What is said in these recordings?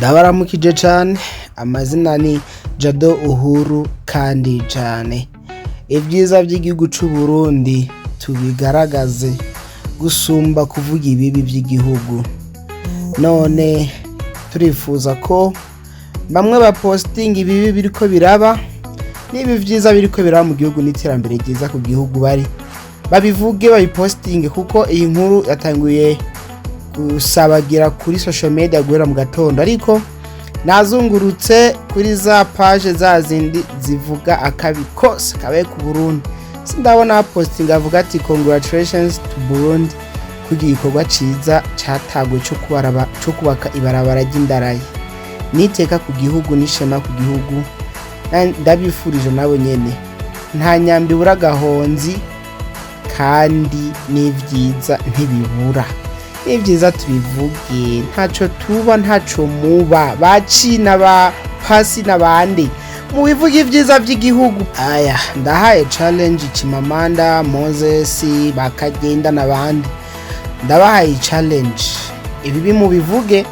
Ndabaramukije cane, amazina ni Jado Uhuru kandi cane. Ivyiza vy'igihugu c'Uburundi tubigaragaze gusumba kuvuga ibibi vy'igihugu. None turifuza ko bamwe bapostinga ibibi biriko biraba n'ibi vyiza biriko biraba mu gihugu n'iterambere ryiza ku gihugu bari babivuge, babipostinge, kuko iyi nkuru yatanguye gusabagira kuri social media guhera mu gatondo, ariko nazungurutse kuri za page za zindi zivuga akabi kose kabaye ku Burundi, sindabona posting avuga ati "Congratulations to Burundi" kugira igikorwa ciza cataguwe co kubaka ibarabara ry'indarayi. Niteka ku gihugu, n'ishema ku gihugu. Ndabifurije nabo nyene, nta nyambi ibura agahonzi, kandi n'ivyiza ntibibura. N'ivyiza tubivuge, ntaco tuba, ntaco muba baci na ba pasi n'abandi mubivuge ivyiza vy'igihugu. Aya ndahaye challenge Chimamanda Moses bakagenda n'abandi, ndabahaye challenge: ibibi mubivuge,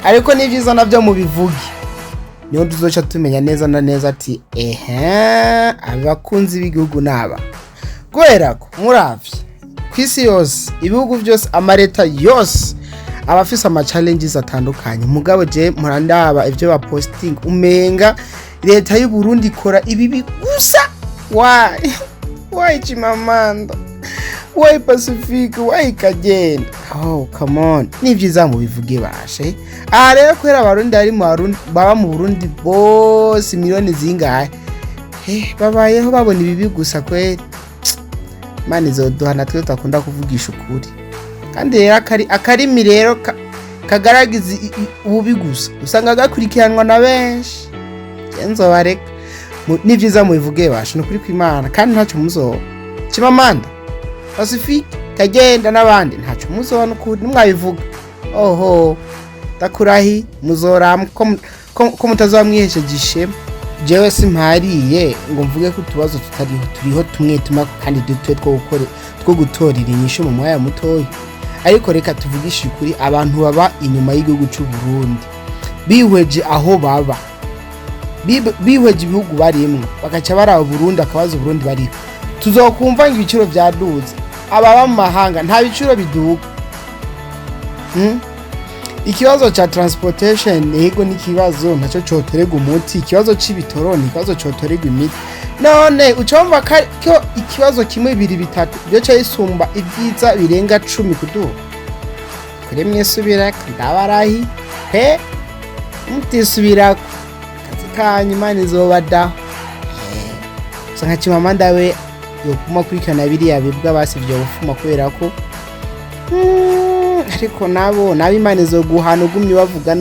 ariko n'ivyiza navyo mubivuge. Niho tuzoca tumenya neza na neza ati ehe, abakunzi b'igihugu naba. Kubera ko muravye kw'isi yose, ibihugu vyose, amareta yose aba afise ama challenges atandukanye. Mugabo je murandaba ivyo ba posting, umenga leta y'u Burundi ikora ibibi gusa. Why? Why Chimamanda? Why Pacifique? Why Kagenda? Oh, come on, ni vyiza mubivuge bashe. Aha rero kubera Abarundi ari mu Barundi baba mu Burundi bose miliyoni zingahe, babayeho babona ibibi gusa kweri. Imana izoduha natwe tudakunda kuvugisha ukuri. Kandi rero akarimi rero kagaragaza ububi gusa usanga gakurikiranwa na benshi. Nzobareka. Ni vyiza mubivuge basha, ni ukuri kw'Imana, kandi ntacyo muzoba. Chimamanda, Pacifique, Kagenda n'abandi, ntacyo muzoba n'ukuri nimwabivuga. Oho, ndakurahi muzorama ko mutazoba mwihesheje ishema. Jewe simpariye ngo mvuge ko utubazo tutariho, turiho tumwe tumwe kandi duto two gutorera inyishu mu mwanya mutoya. Ariko reka tuvugishe ukuri, abantu baba inyuma y'igihugu c'u Burundi bihweje aho baba, bihweje ibihugu barimwo, bagaca baraba Burundi, akabaza Burundi bariho, tuzokumva ngo ibiciro vyaduze. Ababa mu mahanga nta biciro biduga. Ikibazo ca transportation, yego, n'ikibazo naco cotorerwa umuti. Ikibazo c'ibitoro ni ikibazo cotorerwa imiti. None ucumva ko ikibazo kimwe, bibiri, bitatu byoca bisumba ibyiza birenga 10 kuduha kuri mwisubirako? Ndabarahi pe, mutisubirako akazi kanyu Imana izobadaho. Gusa nka Chimamanda we yokuma kurikirana biriya bibwa basivye bufuma, kubera ko ariko nabo Imana izoguhana ugumye bavuga.